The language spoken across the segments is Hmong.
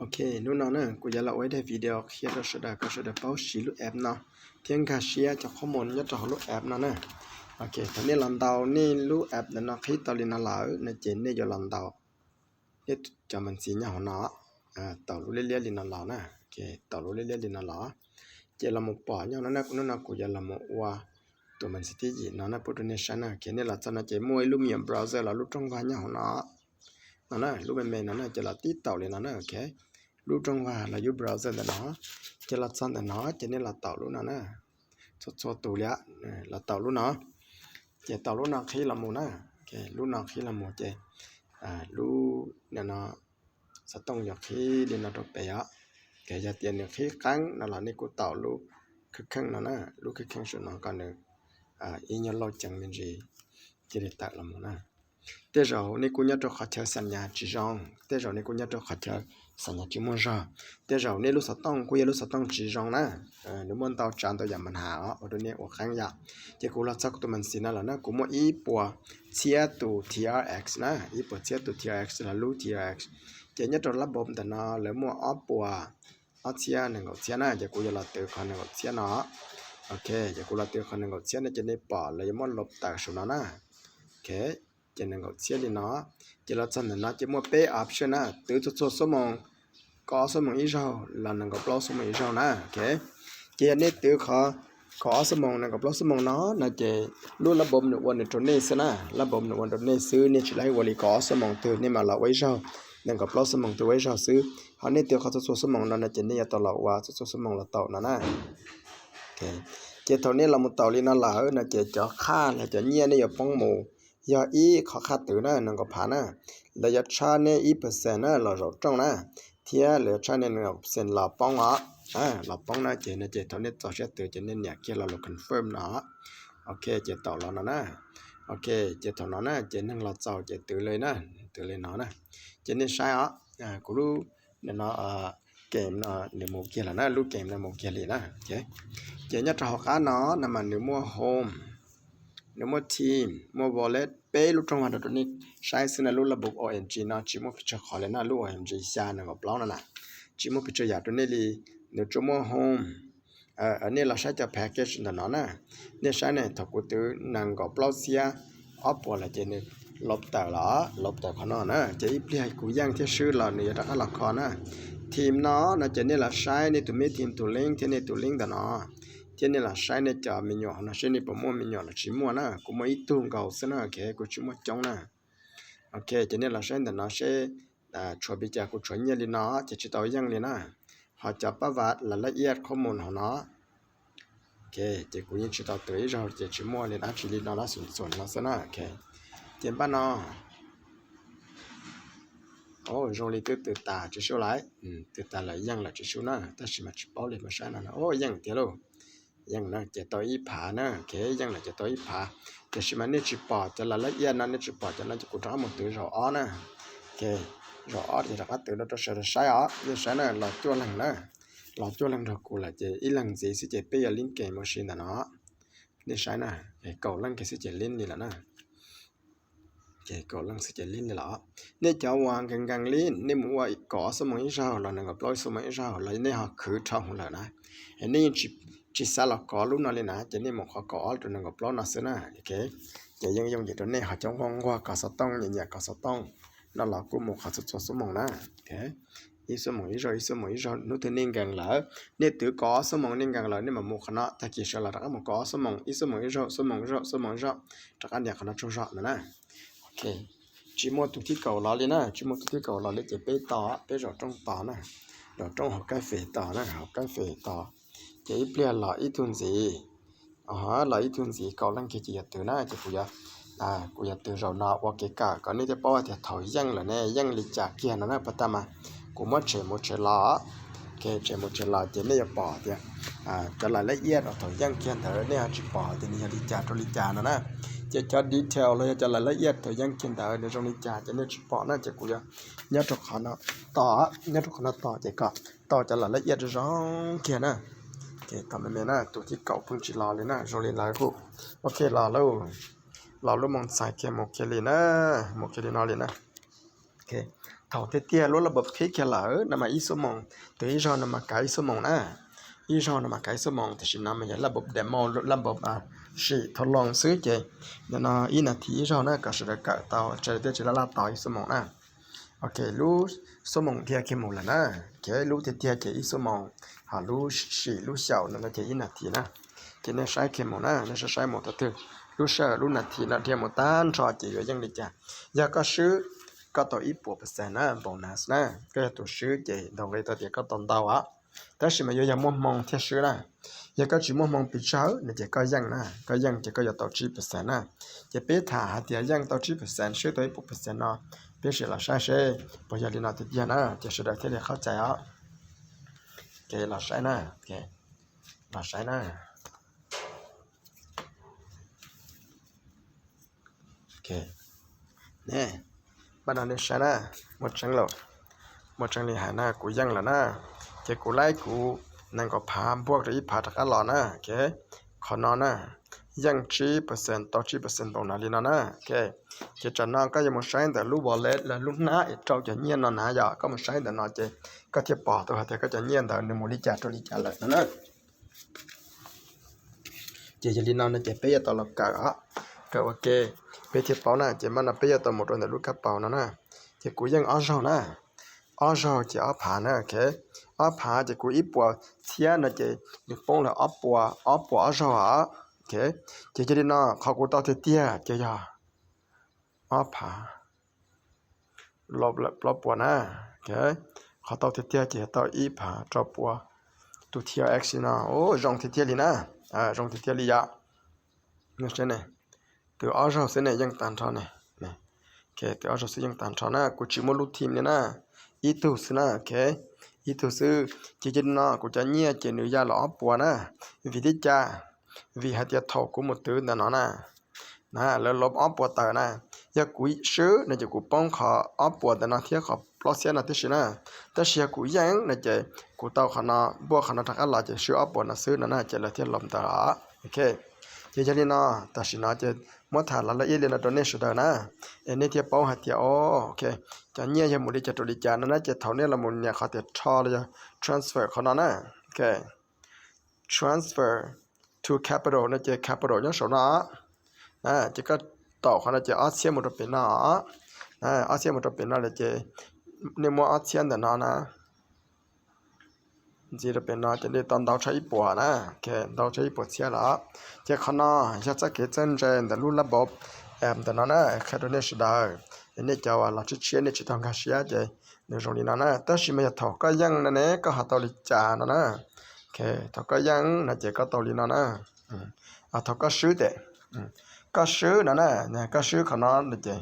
Ok, hnub no na kuv yuav los ua ib daim video qhia rau sawv daws kom sawv daws paub siv lub app no thiab nkag siab cov qhob mus nyob rau hauv lub app no na. Ok, thaum nej los ntaus nej lub app ntawm no qhib tau li no lawm no ces nej yuav los ntaus nej cov ma ntxiv nyob hauv no, tau lub liab liab li no los na. Tau lub liab liab li no los ces los mus pom nyob no na, hnub no kuv yuav los mus ua tus ma ntxiv thib yim no na pub rau nej saib na. Ok, nej los txog no ces muaj ib lub me nyuam browser los lub rooj vag nyob hauv no no na, lub me me no na ces los tib taum li no na. Ok, lub rooj vag los yub browser ntawm no ces los txog ntawm no ces nej los taum lub no na. Txhua txhua tus li los taum lub no, ces taum lub no qhib los mus na. Lub no qhib los mus ces lub no xov tooj yuav qhib li no rau pem os. Yog tias nws qhib qeeb no los nej kuj taum lub kheej kheej no na, lub kheej kheej saum no kom nws ib nyuag lauj ceev me ntsis cia li tawm los mus na. Tej zaum nej kuj nyob rau qhov chaw xam nyas tsis zoo, tej zaum nej kuj nyob rau qhov chaw xam nyas tsis muaj zog, tej zaum nej lub xov tooj kuj yog lub xov tooj tsis zoo na. Nws muaj ntau tsav ntau yam mas has os ua rau nej ua qeeb yom. Ces kuv los txog kuv tus ma ntxiv no lawm na, kuv muaj ib puas txhiab tus T R X na, ib puas txhiab tus T R X los lub T R X. Ces nyob rau lab npom ntawm no lawv muaj ob puas ob txhiab nees nkaum txhiab na, ces kuv yuav los twv qhov nees nkaum txhiab no. Ok, ces kuv los twv qhov nees nkaum txhiab no ces nej pom lawv yuav muab lov tawm saum no na. Ok, ces nees nkaum txhiab li no, ces los txog ntawm no ces muaj peb option na, twv txhua txhua xuab moos, kaum ob xuab moos ib zaug los nees nkaum plaub xuab moos ib zaug na. Ok, ces yog nej twv qhov kaum ob xuab moos nees nkaum plaub xuab moos no no ces lub lab npom nws ua nws rau nej xwb na, lab npom nws ua rau nej xwb, nej tsis laib ua li kaum ob xuab moos twg nej mam los ua ib zaug, nees nkaum plaub xuab moos twg ua ib zaug xwb. Ho nej twv qhov txhua txhua xuab moos no no ces nej yuav tau los ua txhua txhua xuab moos los tau no na. Ces thaum nej los mus tau li no lawm no ces cov qhaj los cov nyiaj nej yuav poob mus yog ib qhov qhaj twv na, nees nkaum phav na, lawv yuav tshaj nej ib percent na los zaum rooj na, thiab lawv yuav tshaj nej nees nkaum percent los poob os. Los poob na ces no ces thaum nej txaus siab twv ces nej niam kiag los lus confirm no. Ok, ces tau los no na. Ok, ces thaum no na ces neeg los txaus ces twv li na, twv li no na. Ces nej saib os, kuv lub no game no nws mus kiag lawm na, lub game no mus kiag li na. Ces nyob rau hauv qab no no mas nws muaj home, nws muaj team, muaj wallet, peb lub rooj vag rau nej saib xwb na. Lub lab npom O M G no tsis muaj pes tsawg qhov li na, lub O M G xya nees nkaum plaub no na, tsis muaj pes tsawg yam rau nej li. Nws tsuas muaj home. Nej los saib cov package ntawm no na, nej saib ne, thaum kuv twv nees nkaum plaub txhiab ob puas lawm ces nws lov tawm los, lov tawm qhov no na, ces ib pliag kuv yeej thiab swb los nws yuav rov qab los kho na. Team no no ces nej los saib nej tus me team tus link thiab nej tus link ntawm no, thiab nej los saib nej cov me nyuam no seb nej puas muaj me nyuam los tsis muaj na. Kuv muaj ib tug nkaus xwb na, ok, kuv tsis muaj coob na. Ok, ces nej los saib ntawm no seb tshuav pes cas, kuv tshuav nyiaj li no ces tsis tau yeej li na. Ho cov pab vav las laj iab qhob mus hauv no, ok, ces kuv yeej tsis tau twv ib zaug ces tsis muaj li dab tsi li no na, xum txuas no xwb na. Ok, ces npaj no, o, zoo li twb twv tas tsis sub lawm, twv tas lawm yeej lawm tsis sub na, tab sis mas tsis paub li mas saib no, o, yeej tiag lauj. Yeej na, ces tau ib phav na, ok, yeej lawm ces tau ib phav. Tiam sis mas nej tsis pom cov las laj iab no, nej tsis pom cov no ces kuv rov qab mus twv zaum ob na. Ok, zaum ob ces rov qab twv rau sawv daws saib os, nej saib na, los cuaj leeg na, los cuaj leeg nrog kuv lawm ces ib leeg ntxiv xwb ces peb yuav link game mus si ntawm no. Nej saib na, kaum leej kiag xwb ces link li lawm na. Ces kaum leej xwb ces link li lawm. Nej cov uas nkees nkees li, nej mus ua kaum ob xuab moos ib zaug los nees nkaum plaub xuab moos ib zaug los nej ho khwv dhau lawm na, es nej yeej tsis xav los kov lub no li na, ces nej mus qhov kaum ob rau nees nkaum plaub no xwb na. Ok, ces yeej yooj yim rau nej. Ho cov nquag nquag kov xov tooj, nyiam nyiam kov xov tooj no los kuj mus qhov txhua txhua xuab moos na. Ib xuab moos ib zaug, ib xuab moos ib zaug, hnub twg nej nkees lawm, nej twv kaum ob xuab moos nej nkees lawm nej mam mus qhov no, tag kis sawv los rov qab mus kaum ob xuab moos, ib xuab moos ib zaug, xuab moos ib zaug, xuab moos ib zaug, rov qab nias qhov no tsaug zog no na. Ok, tsis muaj tus thib kaum los li na, tsis muaj tus thib kaum los li ces peb tos, peb zaum rooj tos na, zaum rooj hauv kab fes tos na, hauv kab fes tos. Ces ib pliag los ib tug ntxiv, los ib tug ntxiv kaum leej kiag ces yuav twv na, ces kuv yuav, kuv yuav twv zaum no ua kev kawm kom nej thiaj paub tias thaum yeej lawm ne yeej li cas kiag no na. Pas tas mas kuv muab tshem mus tshem los, ok, tshem mus tshem los ces nej yuav pom tias cov las laj iab thaum yeej kiag ntawd nej ho tsis pom tias nws yog li cas rau li cas no na. Ces cov detail los yog cov las laj iab thaum yeej kiag ntawd nws zoo li cas ces nej tsis pom na, ces kuv yuav nyob rau qhov no tos, nyob rau qhov no tos ces kom tau cov las laj iab zoo kiag na. Ces thaum me me na, tus thib kaum pheej tsis los li na, zoo li lawv kuj, ok, los lauj, los lub moo txhais kiag mus kiag li na, mus kiag li no li na. Ok, Thaum tiag tiag lub lab npawb qhib kiag lawm no mas ib xuab moos, tus ib zaug no mas kav ib xuab moos na. Ib zaug no mas kav ib xuab moos, tam sim no mas yog lab npawb demo, lab npawb sim thaum loo xwb ces nim no ib nas this ib zaug na kom sawv daws kawm tau, tsam thiaj tsis laj laj tos ib xuab moos na. Ok, lub xuab moos dhia kiag mus lawm na. Ok, lub tiag tiag ces ib xuab moos, ho lub sim lub xyaum no ces ib nas this na. Ces nej saib kiag mus na, nej saib saib mus thaum twg lub sij hawm lub nas this no dhia mus tag nrho ces yuav yeej li cas. Yog koj swb, koj tau ib puas percent na, bonus na. Koj yog tus swb ces ntaus nqi tau tias koj tau ntau os. Tab sis mas yuav yog muaj hmoo thiaj swb na. Yog koj tsis muaj hmoo pes tsawg no ces koj yeej na, koj yeej ces koj yuav tau tsib percent na. Ces peb tham hais tias yeej tau tsib percent, swb tau ib puas percent no, peb sim los saib seb puas yog li no tiag tiag na, ces sawv daws thiaj li qhov txais os. Ok, los saib na. Ok, los saib na. Ok, ne, pab no nej saib na, muaj tseeb lawm, muaj tseeb li hais na, kuv yeej lawm na. Ces kuv laib kuv nees nkaum phav npuaj rau ib phav rov qab los na. Ok, qhov no na, yeej tsib percent tau tsib percent npaum no li no na. Ok, ces tsam no koj yuav mus saib ntawm lub wallet los lub hnab es rau cov nyiaj no na, yog koj mus saib ntawm no ces koj thiaj pom tau hais tias koj cov nyiaj ntawd nws mus li cas rau li cas lawm no na. Ces yog li no no ces peb yuav tau los kawm os, kawm ua ke, peb thiaj paub na. Ces mas no peb yuav tau mus rau ntawm lub kab paus no na. Ces kuv yeej ob zaug na, ob zaug ces ob phav na. Ok, ob phav ces kuv ib puas txhiab no ces nws poob lawm ob puas, ob puas ob zaug os. Ok, ces yog li no qhov kuv tau tiag tiag ces yog ob phav, los lawm plaub puas na. Ok, qhov tau tiag tiag ces yog tau ib phav rau puas tus T R X no. Zoo tiag tiag li na, zoo tiag tiag li yom. Tus ob zaug xwb ne yeej tag nrho ne. Ok, tus ob zaug xwb yeej tag nrho na, kuv tsis muaj lub team li na, ib tug xwb na. Ok, ib tug xwb. Ces yog li no kuv cov nyiaj ces nws ya los ob puas na. Vim li cas? Vim hais tias thaum kuv mus twv ntawm no na, na lawv los ob puas tawm na. Yog kuv swb no ces kuv poob qhov ob puas ntawm no thiab qhov plaub txhiab no tib si na. Tab sis yog kuv yeej no ces kuv tau qhov no, npuaj qhov no rov qab los ces swb ob puas no xwb no na, ces lawv thiaj los ntawd os. Ok, ces yog li no, tam sim no ces muab tham los lawm ib li no rau nej sawv daws na, es nej thiaj paub hais tias, o, ok, cov nyiaj yog mus li cas rau li cas no na. Ces thaum nej los mus nias qhov tias rho los yog transfer qhov no na. Ok, transfer to capital no ces capital nyob saum no. Ces koj taum qhov no ces ob txhiab mus rau pem no. Ob txhiab mus rau pem no lawm ces nej muab ob txhiab ntawm no na ntxiv rau pem no ces nej tau ntau tshaj ib puas na. Ok, ntau tshaj ib puas txhiab lawm. Ces qhov no yog txoj kev txawj ntse ntawm lub lab npawb app ntawm no na, qhia rau nej sawv daws. Nej cov uas los tshiab tshiab nej tsis tau nkag siab ces nws zoo li no na. Tab sis mas yog thaum koj yeej no ne koj ho tau li cas no na. Ok, thaum koj yeej no ces koj tau li no na. Thaum koj swb tes, koj swb no na, koj swb qhov no ces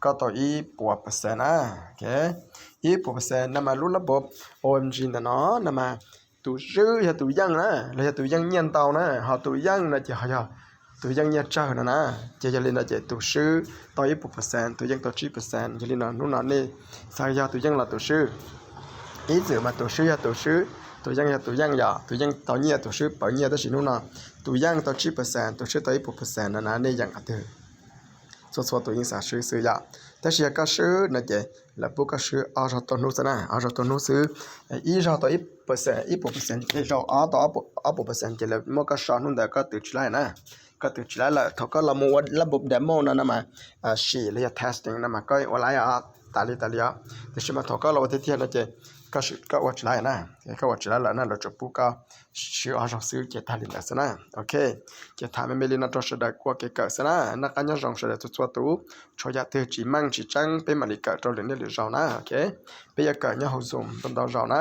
koj tau ib puas percent na. Ok, ib puas percent no mas lub lab npawb O M G ntawm no no mas tus swb yog tus yeej na, los yog tus yeej nyiaj ntau na, ho tus yeej no ces ho yog tus yeej nyiaj tsawg no na. Ces yog li no ces tus swb tau ib puas percent, tus yeej tau tsib percent. Yog li no hnub no nej xav yog tus yeej los tus swb, ib txwm mas tus swb yog tus swb, tus yeej yog tus yeej, yog tus yeej tau nyiaj tus swb pauv nyiaj, tab sis hnub no tus yeej tau tsib percent, tus swb tau ib puas percent no na, nej yeem qhov twg? Txhua txhua tus yeej xav swb xwb yom. Tab sis yog koj swb no ces lawv pub koj swb ob zaug tau hnub xwb na, ob zaug tau hnub xwb. Ib zaug tau ib percent, ib puas percent ces zaum ob tau ob puas percent ces lawv muab koj so hnub ntawd koj twv tsis laib na. Koj twv tsis laib lawm, thaum koj los mus ua lab npawb demo no no mas, sim los yog testing no mas koj ua laib os, tas li tas li os. Tiam sis mas thaum koj los ua tiag tiag no ces koj ua tsis laib na, koj ua tsis laib lawm na, lawv tsuas pub koj swb ob zaug xwb ces tag li ntawd xwb na. Ok, ces tham me me li no rau sawv daws ua kev kawm xwb na. Noj qab nyob zoo sawv daws txhua txhua tus, tshuav yam twg tsis meej tsis tseeb peb mam li kawm rau lwm niaj lwm zaus na. Ok, peb yuav kawm nyob hauv Zoom ntau ntau zaus na.